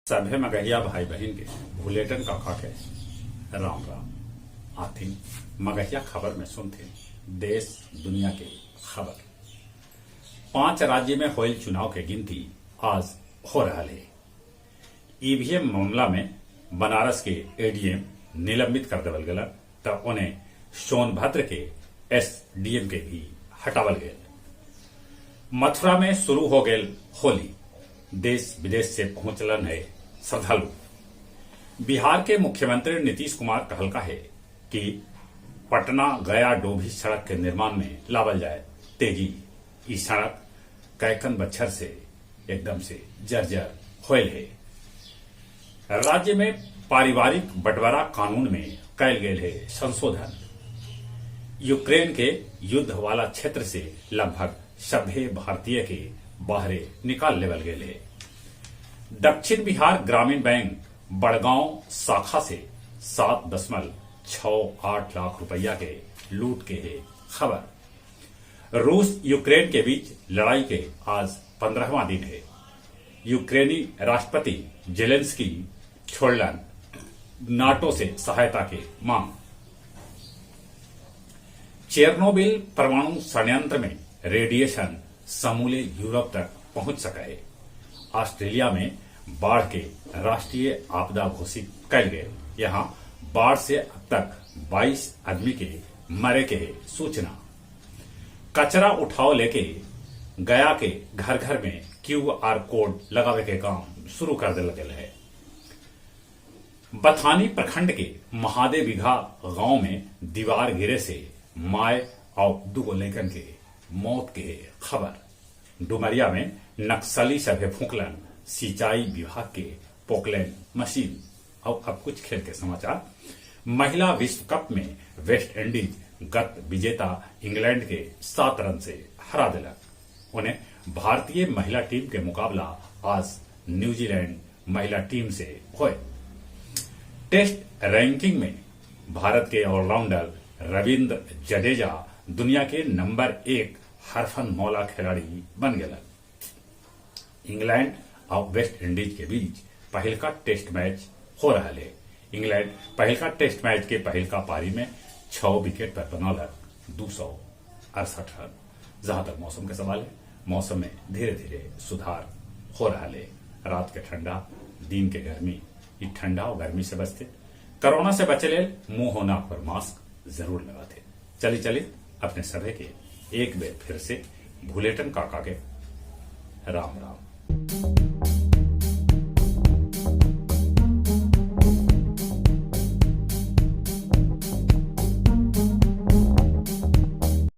सभे मगहिया भाई बहिन के भुलेटन काका के राम राम। आथिन मगहिया खबर में सुनथिन देश दुनिया के खबर। 5 राज्य में होयल चुनाव के गिनती आज हो रहा है। ईवीएम मामला में बनारस के एडीएम निलंबित कर देवल गया त उन्हें सोनभद्र के एसडीएम के भी हटावल गया। मथुरा में शुरू हो गयल होली, देश विदेश से पहुंचलन है श्रद्धालु। बिहार के मुख्यमंत्री नीतीश कुमार कहलका है कि पटना गया डोभी सड़क के निर्माण में लावल जाए तेजी। ई सड़क कैकन बच्छर से एकदम से जर्जर होयल है। राज्य में पारिवारिक बंटवारा कानून में कैल गेल है संशोधन। यूक्रेन के युद्ध वाला क्षेत्र से लगभग सभे भारतीय के बाहरे निकाल लेवल गेल है। दक्षिण बिहार ग्रामीण बैंक बड़गांव शाखा से 7.68 लाख रुपया के लूट के है खबर। रूस यूक्रेन के बीच लड़ाई के आज 15वां दिन है। यूक्रेनी राष्ट्रपति जेलेंस्की छोड़लन नाटो से सहायता के मांग। चेरनोबिल परमाणु संयंत्र में रेडिएशन समूले यूरोप तक पहुंच सका है। ऑस्ट्रेलिया में बाढ़ के राष्ट्रीय आपदा घोषित कैल गए। यहाँ बाढ़ से अब तक 22 आदमी के मरे के है सूचना। कचरा उठाव लेके गया के घर घर में क्यूआर कोड लगावे के काम शुरू कर दिल गया है। बथानी प्रखंड के महादेव बिघा गांव में दीवार गिरे से माय और दुगो लैकन के मौत के खबर। डुमरिया में नक्सली सभे फूकलन सिंचाई विभाग के पोकलेन मशीन। और अब कुछ खेल के समाचार। महिला विश्व कप में वेस्ट इंडीज गत विजेता इंग्लैंड के 7 रन से हरा दिलक। उन्हें भारतीय महिला टीम के मुकाबला आज न्यूजीलैंड महिला टीम से होए। टेस्ट रैंकिंग में भारत के ऑलराउंडर रविंद्र जडेजा दुनिया के नंबर 1 हरफन मौला खिलाड़ी बन गए। इंग्लैंड और वेस्ट इंडीज के बीच पहलका टेस्ट मैच हो रहा है। इंग्लैंड पहलका टेस्ट मैच के पहलका पारी में 6 विकेट पर बनौलक 268 रन। जहां तक मौसम का सवाल है, मौसम में धीरे धीरे सुधार हो रहा है। रात के ठंडा, दिन के गर्मी, ये ठंडा और गर्मी से बचते, कोरोना से बचे ले मुंह और नाक पर मास्क जरूर लगाते। चली चली अपने सभी के एक बार फिर से भुलेटन काका के राम राम।